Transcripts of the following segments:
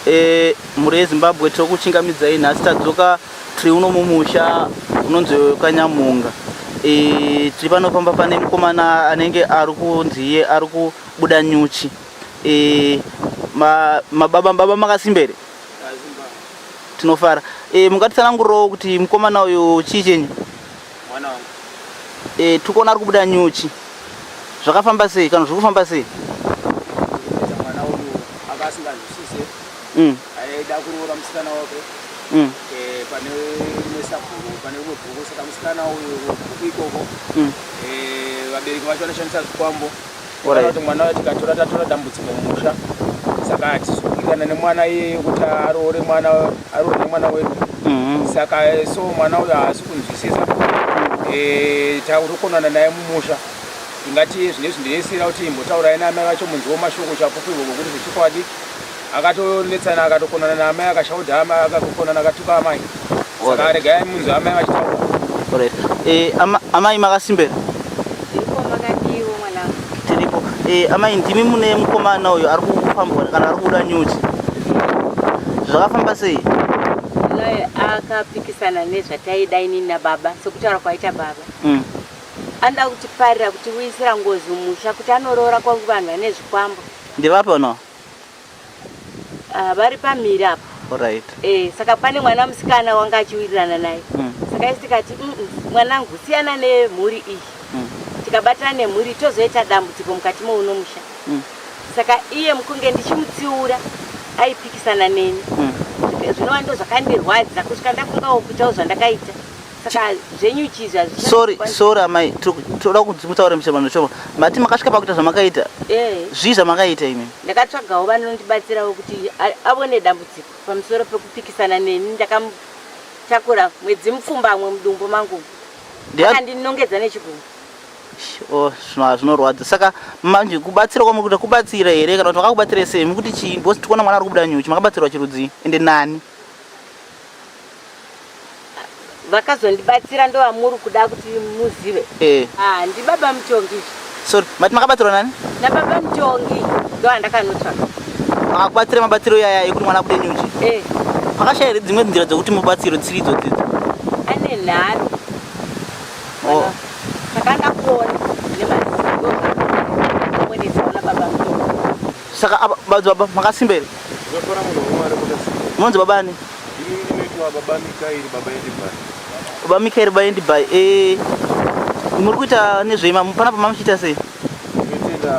E, mhuri yeZimbabwe tiri kuchingamidzai nhasi tadzoka tiri uno mumusha unonzi Kanyamunga. E, tiri pano pamba pane mukomana anenge ari kunzi iye ari kubuda nyuchi. E, ma, mababa baba makasimba here? Tinofara. E, mungatitsanangurirawo kuti mukomana uyu chii chenyu? Mwana wangu. E, tiri kuona ari kubuda nyuchi. Zvakafamba sei kana zviri kufamba sei? Mwana uyu anga asinganzwisise. Aida kuroora musikana wake. E, pane rimwe sabhuku, pane rimwe bhuku saka musikana uyu bhuku ikoko. E, vabereki vacho vanoshandisa zvikwambo. Kana kuti mwana uyu tikatora tatora dambudziko mumusha. Saka hatisi nemwana iyeye kuti aroore mwana aroore nemwana wedu. Saka so mwana uyu haasi kunzwisisa. Eh, takutokonana naye mumusha. Ingati zvinezvi ndinesira kuti imbotaurai naamai vacho munzwewo mashoko chapupu ikoko kuti zvechokwadi akatonetsana akatokonana naamai akashaudha amai akakonana akatuka amai. Saka regai munzwe amai vachitaura. Alright. Eh, ama, amai makasimbera? Tiripo makadiwo mwanangu. Tiripo. Eh, amai ndimi mune mukomana uyu ari kufambwa kana ari kubuda nyuchi. Zvakafamba sei? Naye akapikisana nezvataida inini nababa sekutaura kwaita baba. Anoda kutiparira kutiuyisira ngozi mumusha kuti anoroora kwangu vanhu vane zvikwambo. Ndevapi vanhu Ah, vari pamhiri apo. Alright. Eh, saka pane mwana musikana wanga achiwirirana naye. Saka isu tikati mwanangu siyana nemhuri iyi. Tikabatana nemhuri tozoita dambudziko mukati mouno musha. Saka iye mukunge ndichimutsiura aipikisana neni. Zvinova ndo zvakandirwadza kusvika ndafungawo kuitawo zvandakaita. Saka zvenyuchi izvi hazvicha- Sorry, sorry amai, toda kuti mutaure muchemano shoma. Mati makasvika pakuita zvamakaita. Eh. Zvii zvamakaita imi? Ndakatsvagawo vanondibatsirawo kuti avone dambudziko pamusoro pekupikisana neni. Ndakamutakura mwedzi mupfumbamwe mudumbu mangu. Akandinongedza nechigumbu. Oh, zvinorwadza. Saka manje kubatsira kwamuri kuita kubatsira here kana kuti vakakubatsirai sei? Mukuti chii? Because tikuona mwana ari kubuda nyuchi, makabatsirwa chirudzii? Ende nani? Vakazondibatsira ndovamuri kuda kuti muzive. Eh. Ah, ndibaba Mutongi. Sorry, mati makabatsirwa nani? Nababa Mutongi ndovandakanotsvaka. Vakakubatsira mabatsiro yaya ekuti mwana abude nyuchi? Eh. Pakashaya here dzimwe nzira dzekuti mubatsiro dzisiri idzo dzidzo? Ane nharo. Oh. Saka ndakuona nemaziso ndozvakuonesa nababa Mutongi. Saka apa baba makasimba here? Ndinofara munhu waMwari makasimba. Munonzi baba ani? Ini ndinoitwa baba Mikairi baba Endibai. Baba Mikairi baba Endibai. Eh muri kuita nezvei panapa mamuchiita sei? Ndinotenda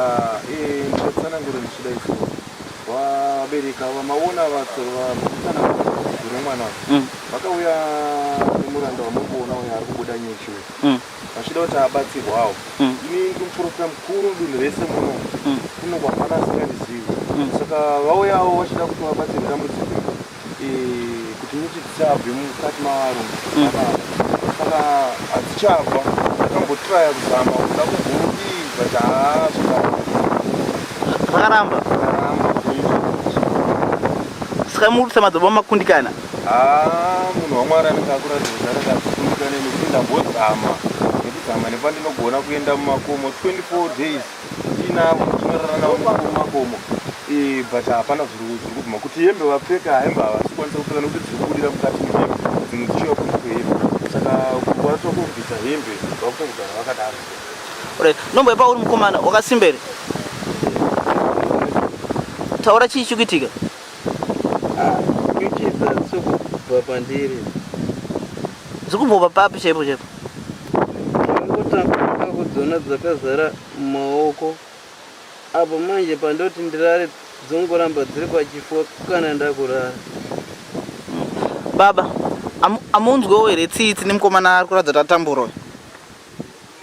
eh ndinotsanangura ndichida iso. Vabereki ava maona vatsanangura dambudziko remwana. Vakauya nemuranda wamuri kuona uyo ari kubuda nyuchi uyu. Vachida kuti abatsirwawo. Ini ndiri muprofita mukuru mudunhu rese muno. Kuno kwapana asingandizivi. Saka vauyawo vachida kuti vabatsirwe dambudziko iri. Kuti nyuchi dzisabve mukati mavaro. Saka hadzichabva. Takambotraya kuzama kuda kumbodii but haa zvakaramba. Zvakaramba? Zvakaramba. Saka muri kuti madzibaba makundikana? Haa munhu waMwari anenge akuratidza kuti anenge achikundikana nekuti ndambozama nekuzama nepandinogona kuenda mumakomo 24 days tiinavo tinorara navo mumakomo but hapana zviri kubvuma kuti hembe vapfeka hembe havasi kukwanisa kupfeka nekuti dziri kubudira mukati mehembe dzimwe dzichiuya kunze kwehembe saka kukwanisa kubvisa hembe vakutongogara vakadaro. Alright, nombo yepa uri mukomana wakasimba here? Taura chii chikuitika? Nyuchi dzadzisi kubva pandiri. Dziri kubva papi chaipo chaipo? Ndangotanga kudziona dzakazara mumaoko. Apa manje pandoti ndirare dzongoramba dziri pachifuwa kana ndakurara. Baba, amunzwewo here tsitsi nemukomana ari kuratidza kuti atambura uyu?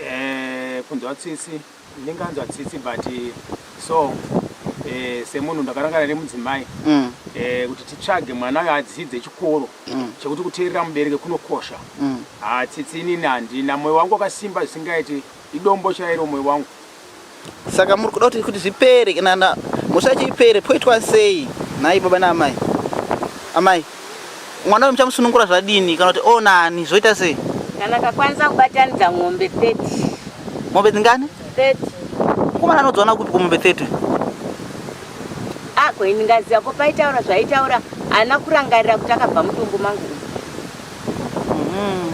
Eh, kunzwa tsitsi ndinganzwa tsitsi but so semunhu ndakarangana nemudzimai kuti titsvage mwana uyo adzidze chikoro chekuti kuteerera mubereki kunokosha. Haa tsitsi inini handina, moyo wangu wakasimba zvisingaiti, idombo chairo moyo wangu. Saka muri kuda kuti zvipere kana mhosva yacho ipere poitwa sei nhai baba naamai? Amai, mwana uyu muchamusunungura zvadini kana kuti onani zvoita sei? Kana akakwanisa kubatanidza mombe 30. Mombe dzingani? 30. Mukomana anodziwana kupi kumombe 30? Ah, Ko ini ndingaziva ko paitaura zvaitaura haana kurangarira kuti akabva mudumbu mangu umu.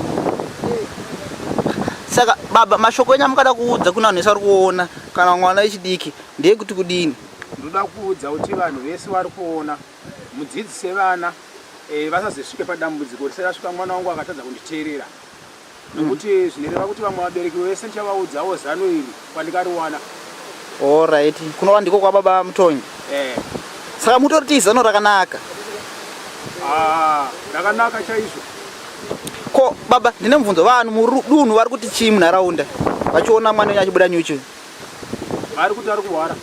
Saka baba mashoko enyu amukada kuudza kuna vanhu vese vari kuona kana mwana wechidiki ndeyekuti kudini? Ndoda kuudza kuti vanhu vese vari kuona mudzidzise vana eh, vasazosvike padambudziko risati rasvika mwana wangu akatadza kunditeerera nokuti zvinoreva kuti vamwe vabereki vese ndichavaudzawo zano iri kwandikariwana. Alright, kunova ndiko kwababa Mutonyi. Eh. Saka mutori zano rakanaka. Ah, rakanaka chaizvo. Ko baba, ndine mubvunzo vanhu mudunhu vari kuti chii munharaunda vachiona mwana wenyu achibuda nyuchi? Vari kuti ari kurwara.